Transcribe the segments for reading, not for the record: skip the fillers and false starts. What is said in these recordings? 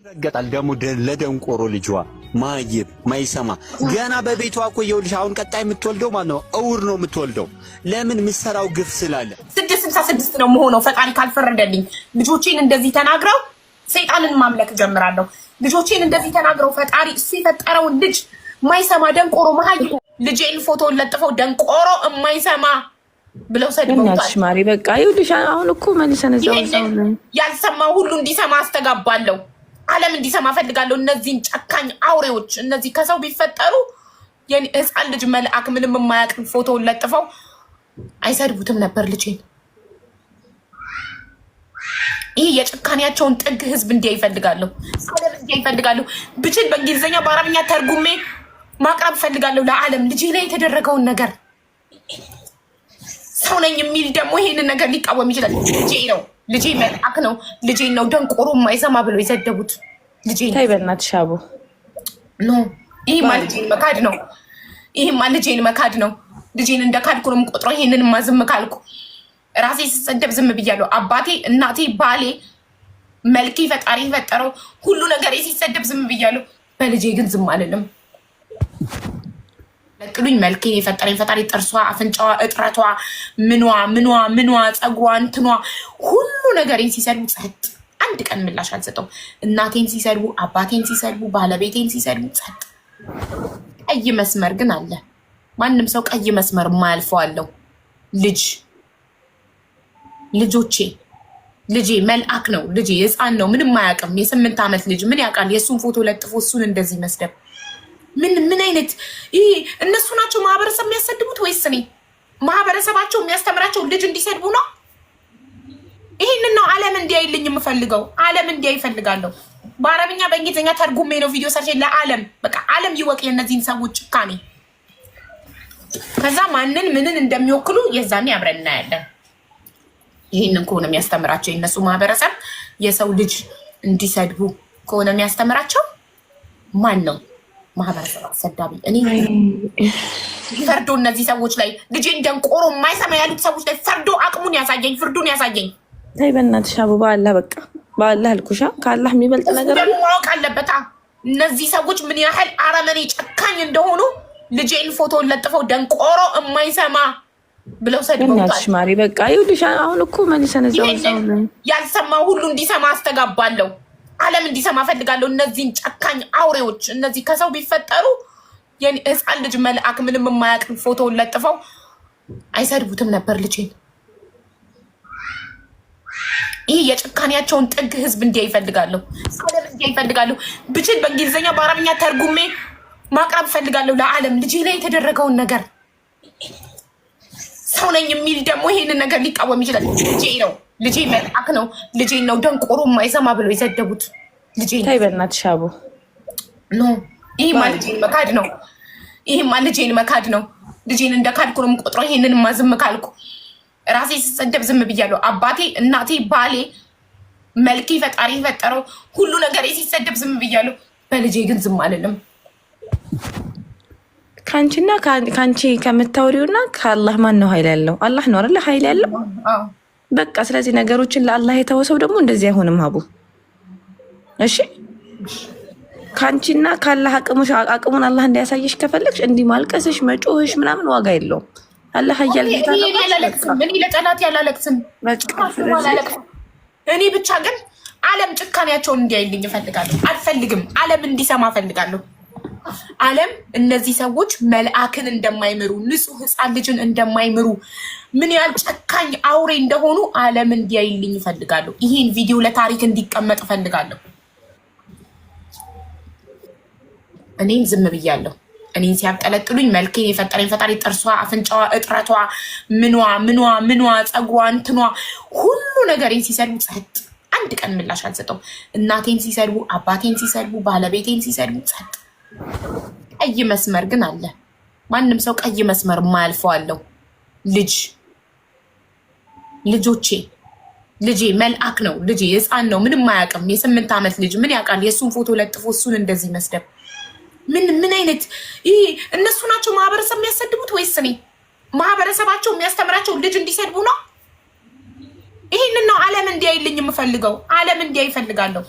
ይረገጣል ደግሞ ለደንቆሮ ልጇ ማይብ ማይሰማ ገና በቤቷ እኮ ይኸውልሽ፣ አሁን ቀጣይ የምትወልደው ማለት ነው እውር ነው የምትወልደው። ለምን የምትሰራው ግፍ ስላለ። 666 ነው መሆነው ፈጣሪ ካልፈረደልኝ። ልጆቼን እንደዚህ ተናግረው ሰይጣንን ማምለክ ጀምራለሁ። ልጆቼን እንደዚህ ተናግረው ፈጣሪ እሱ የፈጠረውን ልጅ ማይሰማ ደንቆሮ መሀይም ልጄን ፎቶ ለጥፈው ደንቆሮ የማይሰማ ብለው ሰድበውታል። ማሪ በቃ ይኸውልሽ፣ አሁን እኮ መልሰን እዛው ያልሰማው ሁሉ እንዲሰማ አስተጋባለሁ። ዓለም እንዲሰማ ፈልጋለሁ። እነዚህን ጨካኝ አውሬዎች፣ እነዚህ ከሰው ቢፈጠሩ ህፃን ልጅ መልአክ ምንም የማያውቅ ፎቶውን ለጥፈው አይሰድቡትም ነበር ልጄን። ይህ የጭካኔያቸውን ጥግ ህዝብ እንዲያ ይፈልጋለሁ፣ ዓለም እንዲያ ይፈልጋለሁ። ብችል በእንግሊዝኛ በአረብኛ ተርጉሜ ማቅረብ ፈልጋለሁ ለዓለም ልጄ ላይ የተደረገውን ነገር። ሰው ነኝ የሚል ደግሞ ይሄንን ነገር ሊቃወም ይችላል። ልጄ ነው፣ ልጄ መልአክ ነው፣ ልጄ ነው ደንቆሮ የማይሰማ ብለው የሰደቡት ልጄ ነው። ተይ በእናትሽ አቡ። No፣ ይሄማ ልጄን መካድ ነው። ይሄማ ልጄን መካድ ነው። ልጄን እንደ ካድኩ ነው የምቆጥረው። ይሄንንማ ዝም ካልኩ ራሴ ስሰደብ ዝም ብያለሁ። አባቴ፣ እናቴ፣ ባሌ፣ መልኬ፣ ፈጣሪ የፈጠረው ሁሉ ነገር ሲሰደብ ዝም ብያለሁ። በልጄ ግን ዝም አልልም። ለቅሉኝ መልኬን የፈጠረኝ ፈጣሪ ጥርሷ፣ አፍንጫዋ፣ እጥረቷ፣ ምኗ ምኗ ምኗ፣ ፀጉሯ፣ እንትኗ ሁሉ ነገሬን ሲሰድቡ ጸጥ። አንድ ቀን ምላሽ አልሰጠው። እናቴን ሲሰድቡ፣ አባቴን ሲሰድቡ፣ ባለቤቴን ሲሰድቡ ጸጥ። ቀይ መስመር ግን አለ። ማንም ሰው ቀይ መስመር የማያልፈው አለው። ልጅ ልጆቼ ልጄ መልአክ ነው። ልጄ ህፃን ነው፣ ምንም አያውቅም። የ8 ዓመት ልጅ ምን ያውቃል? የእሱን ፎቶ ለጥፎ እሱን እንደዚህ መስደብ ምን ምን አይነት ይሄ? እነሱ ናቸው ማህበረሰብ የሚያሰድቡት ወይስ እኔ? ማህበረሰባቸው የሚያስተምራቸው ልጅ እንዲሰድቡ ነው? ይህንን ነው ዓለም እንዲያይልኝ የምፈልገው። ዓለም እንዲያይ እፈልጋለሁ። በአረብኛ በእንግሊዝኛ ተርጉሜ ነው ቪዲዮ ሰርቼ ለዓለም፣ በቃ ዓለም ይወቅ የእነዚህን ሰዎች ጭካኔ። ከዛ ማንን ምንን እንደሚወክሉ የዛኔ አብረን እናያለን። ይህንን ከሆነ የሚያስተምራቸው የእነሱ ማህበረሰብ የሰው ልጅ እንዲሰድቡ ከሆነ የሚያስተምራቸው ማን ነው ማህበረሰብ አሰዳቢ? እኔ ፈርዶ እነዚህ ሰዎች ላይ፣ ልጄን ደንቆሮ የማይሰማ ያሉት ሰዎች ላይ ፈርዶ አቅሙን ያሳየኝ፣ ፍርዱን ያሳየኝ። ተይ በእናትሽ አቡ፣ በአላህ በቃ በአላህ አልኩሻ። ከአላህ የሚበልጥ ነገር ደግሞ ማወቅ አለበታ እነዚህ ሰዎች ምን ያህል አረመኔ ጨካኝ እንደሆኑ። ልጄን ፎቶን ለጥፈው ደንቆሮ የማይሰማ ብለው ሰድበውታል። ማሪ በቃ ይኸውልሽ፣ አሁን እኮ መልሰን እዛው ያልሰማው ሁሉ እንዲሰማ አስተጋባለሁ። ዓለም እንዲሰማ ፈልጋለሁ። እነዚህን ጨካኝ አውሬዎች፣ እነዚህ ከሰው ቢፈጠሩ ህፃን ልጅ መልአክ ምንም የማያውቅ ፎቶውን ለጥፈው አይሰድቡትም ነበር ልጄን። ይህ የጭካኔያቸውን ጥግ ህዝብ እንዲያ ይፈልጋለሁ፣ ዓለም እንዲያ ይፈልጋለሁ። ብችል በእንግሊዝኛ በአረብኛ ተርጉሜ ማቅረብ ፈልጋለሁ ለዓለም ልጄ ላይ የተደረገውን ነገር። ሰው ነኝ የሚል ደግሞ ይሄንን ነገር ሊቃወም ይችላል። ልጄ ነው፣ ልጄ መልአክ ነው፣ ልጄ ነው ደንቆሮ የማይሰማ ብለው የሰደቡት ልጄ ነው። ተይ በእናትሽ አቡ። No፣ ይሄማ ልጄን መካድ ነው። ይሄማ ልጄን መካድ ነው። ልጄን እንደ ካድኩ ነው የምቆጥረው። ይሄንንማ ዝም ካልኩ ራሴ ስሰደብ ዝም ብያለሁ። አባቴ፣ እናቴ፣ ባሌ፣ መልኬ፣ ፈጣሪ የፈጠረው ሁሉ ነገር ሲሰደብ ዝም ብያለሁ። በልጄ ግን ዝም አልልም። ከአንቺና ከአንቺ ከምታወሪውና ከአላህ ማን ነው ኃይል ያለው? አላህ ነው አይደለ ኃይል ያለው? በቃ ስለዚህ ነገሮችን ለአላህ የተወሰው ደግሞ እንደዚህ አይሆንም። ሀቡ እሺ፣ ከአንቺና ከአላህ አቅሙን አላህ እንዲያሳየሽ ከፈለግሽ እንዲህ ማልቀስሽ መጮህሽ ምናምን ዋጋ የለውም። አላህ ኃያል ጌታ ነው። እኔ ለጠላት ያላለቅስም። እኔ ብቻ ግን ዓለም ጭካኔያቸውን እንዲያይልኝ እፈልጋለሁ። አልፈልግም፣ ዓለም እንዲሰማ እፈልጋለሁ። ዓለም እነዚህ ሰዎች መልአክን እንደማይምሩ፣ ንጹሕ ሕፃን ልጅን እንደማይምሩ፣ ምን ያህል ጨካኝ አውሬ እንደሆኑ ዓለም እንዲያይልኝ እፈልጋለሁ። ይህን ቪዲዮ ለታሪክ እንዲቀመጥ እፈልጋለሁ። እኔም ዝም ብያለሁ። እኔን ሲያብጠለጥሉኝ መልኬን የፈጠረኝ ፈጣሪ ጥርሷ፣ አፍንጫዋ፣ እጥረቷ፣ ምኗ ምኗ ምኗ፣ ፀጉሯ፣ እንትኗ ሁሉ ነገሬን ሲሰድቡ ጸጥ። አንድ ቀን ምላሽ አልሰጠው። እናቴን ሲሰድቡ፣ አባቴን ሲሰድቡ፣ ባለቤቴን ሲሰድቡ ጸጥ። ቀይ መስመር ግን አለ። ማንም ሰው ቀይ መስመር የማያልፈው አለው። ልጅ ልጆቼ ልጄ መልአክ ነው። ልጄ ህፃን ነው፣ ምንም አያውቅም። የ8 ዓመት ልጅ ምን ያውቃል? የእሱን ፎቶ ለጥፎ እሱን እንደዚህ መስደብ ምን ምን አይነት ይሄ? እነሱ ናቸው ማህበረሰብ የሚያሰድቡት ወይስ እኔ? ማህበረሰባቸው የሚያስተምራቸው ልጅ እንዲሰድቡ ነው? ይህንን ነው ዓለም እንዲያይልኝ የምፈልገው። ዓለም እንዲያይ እፈልጋለሁ።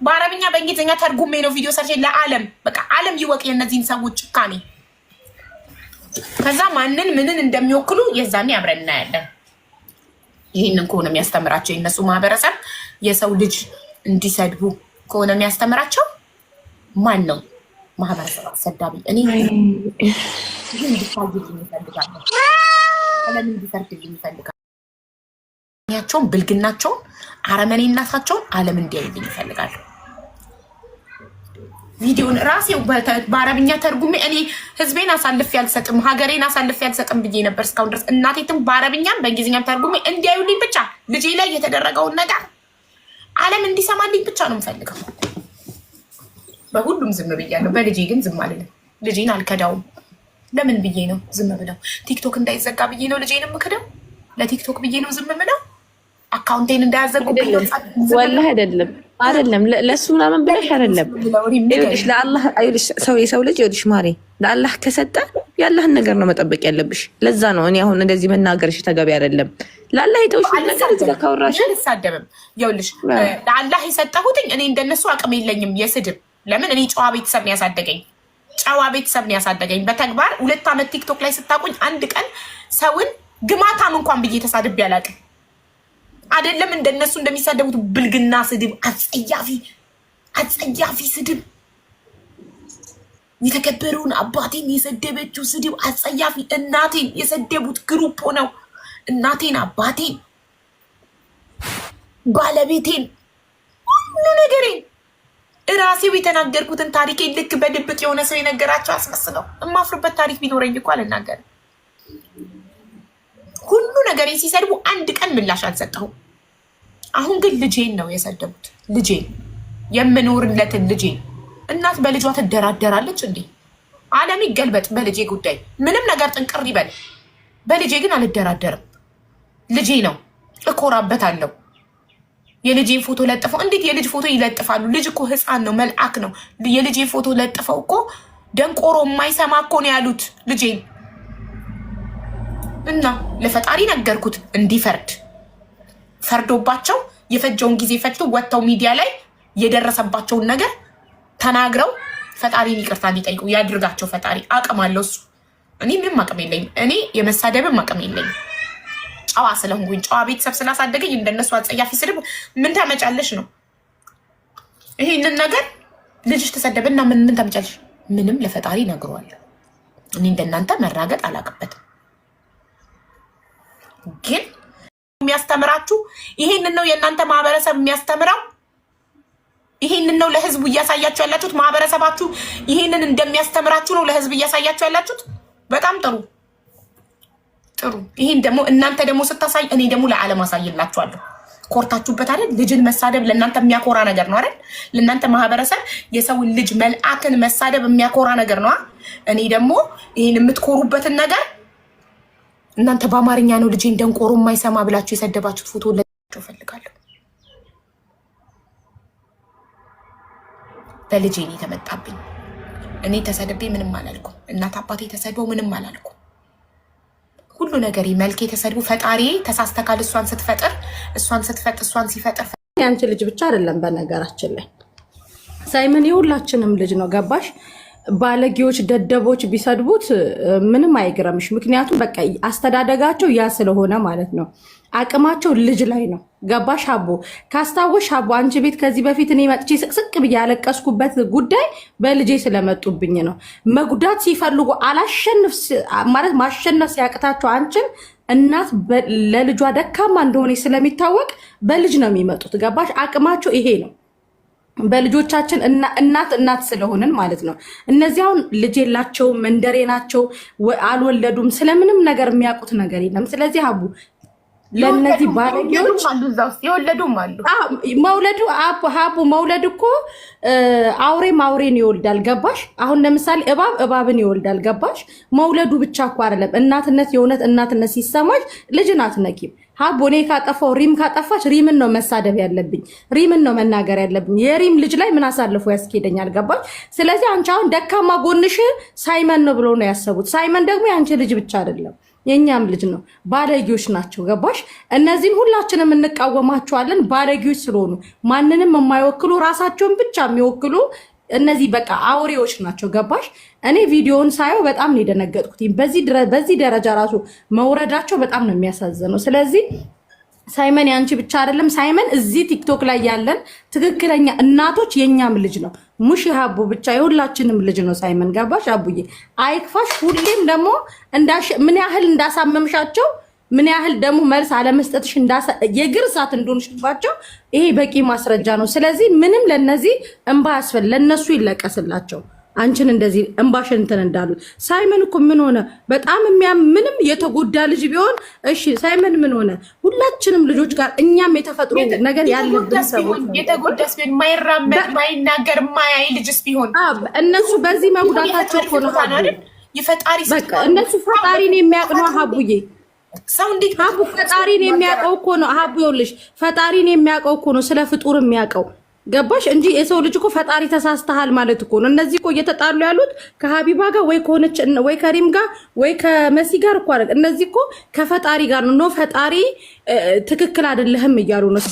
በአረብኛ በእንግሊዝኛ ተርጉሜ ነው ቪዲዮ ሰርቼ ለዓለም በቃ ዓለም ይወቅ የእነዚህን ሰዎች ጭካኔ። ከዛ ማንን ምንን እንደሚወክሉ የዛኔ አብረን እናያለን። ይህንን ከሆነ የሚያስተምራቸው የእነሱ ማህበረሰብ የሰው ልጅ እንዲሰድቡ ከሆነ የሚያስተምራቸው ማን ነው ማህበረሰብ አሰዳቢ? እኔ ይህ እንዲታይልኝ እፈልጋለሁ። ዓለም እንዲፈርድልኝ እፈልጋለሁ። ያቸውን ብልግናቸውን፣ አረመኔነታቸውን ዓለም እንዲያይልኝ እፈልጋለሁ። ቪዲዮን ራሴው በአረብኛ ተርጉሜ እኔ ህዝቤን አሳልፌ አልሰጥም፣ ሀገሬን አሳልፌ አልሰጥም ብዬ ነበር እስካሁን ድረስ። እናቴትም በአረብኛም በእንግሊዝኛም ተርጉሜ እንዲያዩልኝ ብቻ ልጄ ላይ የተደረገውን ነገር ዓለም እንዲሰማልኝ ብቻ ነው የምፈልገው። በሁሉም ዝም ብያለሁ። በልጄ ግን ዝም አልልም። ልጄን አልከዳውም። ለምን ብዬ ነው ዝም ብለው? ቲክቶክ እንዳይዘጋ ብዬ ነው ልጄን የምክደው? ለቲክቶክ ብዬ ነው ዝም ብለው? account ኤን እንዳያዘጉብኝ ነው? ወላሂ አይደለም አይደለም፣ ለእሱ ምናምን ብለሽ አይደለም። ይኸውልሽ ለአላህ ይኸውልሽ፣ ሰው የሰው ልጅ ይኸውልሽ ማሬ ለአላህ ከሰጠ የአላህን ነገር ነው መጠበቅ ያለብሽ። ለዛ ነው እኔ አሁን እንደዚህ መናገርሽ ተገቢ አይደለም። ለአላህ የተውሽውን ነገር እዚህ ጋር ካወራሽ አልሳደብም። ይኸውልሽ ለአላህ የሰጠሁትኝ እኔ እንደነሱ አቅም የለኝም የስድብ። ለምን እኔ ጨዋ ቤተሰብ ነው ያሳደገኝ። ጨዋ ቤተሰብ ነው ያሳደገኝ። በተግባር 2 ዓመት ቲክቶክ ላይ ስታቁኝ አንድ ቀን ሰውን ግማታም እንኳን ብዬ ተሳድቤ አላውቅም። አይደለም እንደነሱ እንደሚሳደቡት ብልግና ስድብ፣ አጸያፊ አጸያፊ ስድብ፣ የተከበረውን አባቴን የሰደበችው ስድብ አጸያፊ፣ እናቴን የሰደቡት group ሆነው እናቴን፣ አባቴን፣ ባለቤቴን፣ ሁሉ ነገሬን እራሴው የተናገርኩትን ታሪኬን ልክ በድብቅ የሆነ ሰው የነገራቸው አስመስለው። የማፍርበት ታሪክ ቢኖረኝ እኮ አልናገርም። ሁሉ ነገሬን ሲሰድቡ አንድ ቀን ምላሽ አልሰጠሁም። አሁን ግን ልጄን ነው የሰደቡት። ልጄን፣ የምኖርለትን ልጄን። እናት በልጇ ትደራደራለች እንዴ? ዓለም ይገልበጥ በልጄ ጉዳይ ምንም ነገር ጥንቅር ይበል። በልጄ ግን አልደራደርም። ልጄ ነው፣ እኮራበታለሁ። የልጄን ፎቶ ለጥፈው እንዴት የልጅ ፎቶ ይለጥፋሉ? ልጅ እኮ ሕፃን ነው፣ መልአክ ነው። የልጄን ፎቶ ለጥፈው እኮ ደንቆሮ የማይሰማ እኮ ነው ያሉት ልጄን። እና ለፈጣሪ ነገርኩት እንዲፈርድ። ፈርዶባቸው የፈጀውን ጊዜ ፈጅቶ ወጥተው ሚዲያ ላይ የደረሰባቸውን ነገር ተናግረው ፈጣሪን ይቅርታ እንዲጠይቁ ያድርጋቸው። ፈጣሪ አቅም አለው እሱ። እኔ ምንም አቅም የለኝም። እኔ የመሳደብም አቅም የለኝም። ጨዋ ስለሆንኩኝ ጨዋ ቤተሰብ ስላሳደገኝ እንደነሱ አጸያፊ ስድብ ምን ታመጫለሽ ነው። ይሄንን ነገር ልጅሽ ተሰደበና ምን ምን ታመጫለሽ? ምንም ለፈጣሪ ነግሯል። እኔ እንደናንተ መራገጥ አላቅበትም። ግን የሚያስተምራችሁ ይሄንን ነው። የእናንተ ማህበረሰብ የሚያስተምረው ይሄንን ነው። ለህዝቡ እያሳያችሁ ያላችሁት ማህበረሰባችሁ ይሄንን እንደሚያስተምራችሁ ነው ለህዝብ እያሳያችሁ ያላችሁት። በጣም ጥሩ ጥሩ። ይሄን ደግሞ እናንተ ደግሞ ስታሳይ እኔ ደግሞ ለዓለም አሳይላችኋለሁ። ኮርታችሁበት አይደል? ልጅን መሳደብ ለእናንተ የሚያኮራ ነገር ነው አይደል? ለእናንተ ማህበረሰብ የሰውን ልጅ መልአክን መሳደብ የሚያኮራ ነገር ነው። እኔ ደግሞ ይህን የምትኮሩበትን ነገር እናንተ በአማርኛ ነው ልጄን ደንቆሮ የማይሰማ ብላችሁ የሰደባችሁት ፎቶ ለቸው እፈልጋለሁ። በልጄ ነው የተመጣብኝ። እኔ ተሰድቤ ምንም አላልኩም። እናት አባቴ ተሰድበው ምንም አላልኩም። ሁሉ ነገር መልኬ ተሰድቦ ፈጣሪ ተሳስተካል። እሷን ስትፈጥር እሷን ስትፈጥ እሷን ሲፈጥር የአንቺ ልጅ ብቻ አይደለም። በነገራችን ላይ ሳይመን የሁላችንም ልጅ ነው። ገባሽ? ባለጌዎች፣ ደደቦች ቢሰድቡት ምንም አይግረምሽ። ምክንያቱም በቃ አስተዳደጋቸው ያ ስለሆነ ማለት ነው። አቅማቸው ልጅ ላይ ነው። ገባሽ? ሀቦ ካስታወሽ፣ ሀቦ አንቺ ቤት ከዚህ በፊት እኔ መጥቼ ስቅስቅ ብዬ ያለቀስኩበት ጉዳይ በልጄ ስለመጡብኝ ነው። መጉዳት ሲፈልጉ አላሸንፍ ማለት ማሸነፍ ሲያቅታቸው አንቺን እናት ለልጇ ደካማ እንደሆነ ስለሚታወቅ በልጅ ነው የሚመጡት። ገባሽ? አቅማቸው ይሄ ነው። በልጆቻችን እናት እናት ስለሆንን ማለት ነው። እነዚህ አሁን ልጅ የላቸውም፣ መንደሬ ናቸው፣ አልወለዱም፣ ስለምንም ነገር የሚያውቁት ነገር የለም። ስለዚህ ሀቡ ለእነዚህ ባለጌዎች የወለዱም አሉ። መውለዱ ሀቡ መውለድ እኮ አውሬም አውሬን ይወልዳል። ገባሽ? አሁን ለምሳሌ እባብ እባብን ይወልዳል። ገባሽ? መውለዱ ብቻ እኮ አይደለም። እናትነት የእውነት እናትነት ሲሰማሽ ልጅን አትነኪም። ሀቡ እኔ ካጠፋው ሪም ካጠፋች ሪምን ነው መሳደብ ያለብኝ፣ ሪምን ነው መናገር ያለብኝ። የሪም ልጅ ላይ ምን አሳልፎ ያስኬደኛል? ገባሽ? ስለዚህ አንቺ አሁን ደካማ ጎንሽ ሳይመን ነው ብሎ ነው ያሰቡት። ሳይመን ደግሞ የአንቺ ልጅ ብቻ አይደለም። የእኛም ልጅ ነው። ባለጌዎች ናቸው። ገባሽ? እነዚህን ሁላችንም እንቃወማቸዋለን፣ ባለጌዎች ስለሆኑ ማንንም የማይወክሉ ራሳቸውን ብቻ የሚወክሉ እነዚህ በቃ አውሬዎች ናቸው። ገባሽ? እኔ ቪዲዮውን ሳየው በጣም ነው የደነገጥኩት። በዚህ ደረጃ ራሱ መውረዳቸው በጣም ነው የሚያሳዝነው። ስለዚህ ሳይመን ያንቺ ብቻ አይደለም። ሳይመን እዚህ ቲክቶክ ላይ ያለን ትክክለኛ እናቶች የእኛም ልጅ ነው። ሙሽ ሀቡ ብቻ የሁላችንም ልጅ ነው ሳይመን። ገባሽ አቡዬ? አይክፋሽ። ሁሌም ደግሞ ምን ያህል እንዳሳመምሻቸው ምን ያህል ደግሞ መልስ አለመስጠትሽ የእግር እሳት እንደሆንሽባቸው ይሄ በቂ ማስረጃ ነው። ስለዚህ ምንም ለነዚህ እንባ ያስፈል ለነሱ ይለቀስላቸው። አንቺን እንደዚህ እንባሽን እንትን እንዳሉት ሳይመን እኮ ምን ሆነ? በጣም የሚያም ምንም የተጎዳ ልጅ ቢሆን እሺ፣ ሳይመን ምን ሆነ? ሁላችንም ልጆች ጋር እኛም የተፈጥሮ ነገር ያለብን ሰዎች የተጎዳስ ቢሆን ማይራመድ ማይናገር ማያይ ልጅስ ቢሆን እነሱ በዚህ መጉዳታቸው እኮ ነው። የፈጣሪ በቃ እነሱ ፈጣሪን የሚያውቅ ነው ሀቡዬ ሰው እንዴት ሀቡ ፈጣሪን የሚያውቀው እኮ ነው። ሀቡ ይኸውልሽ ፈጣሪን የሚያውቀው እኮ ነው፣ ስለ ፍጡር የሚያውቀው ገባሽ? እንጂ የሰው ልጅ እኮ ፈጣሪ ተሳስተሃል ማለት እኮ ነው። እነዚህ እኮ እየተጣሉ ያሉት ከሀቢባ ጋር ወይ ከሆነች ወይ ከሪም ጋር ወይ ከመሲ ጋር እኮ አይደል። እነዚህ እኮ ከፈጣሪ ጋር ነው። No ፈጣሪ ትክክል አይደለህም እያሉ ነው።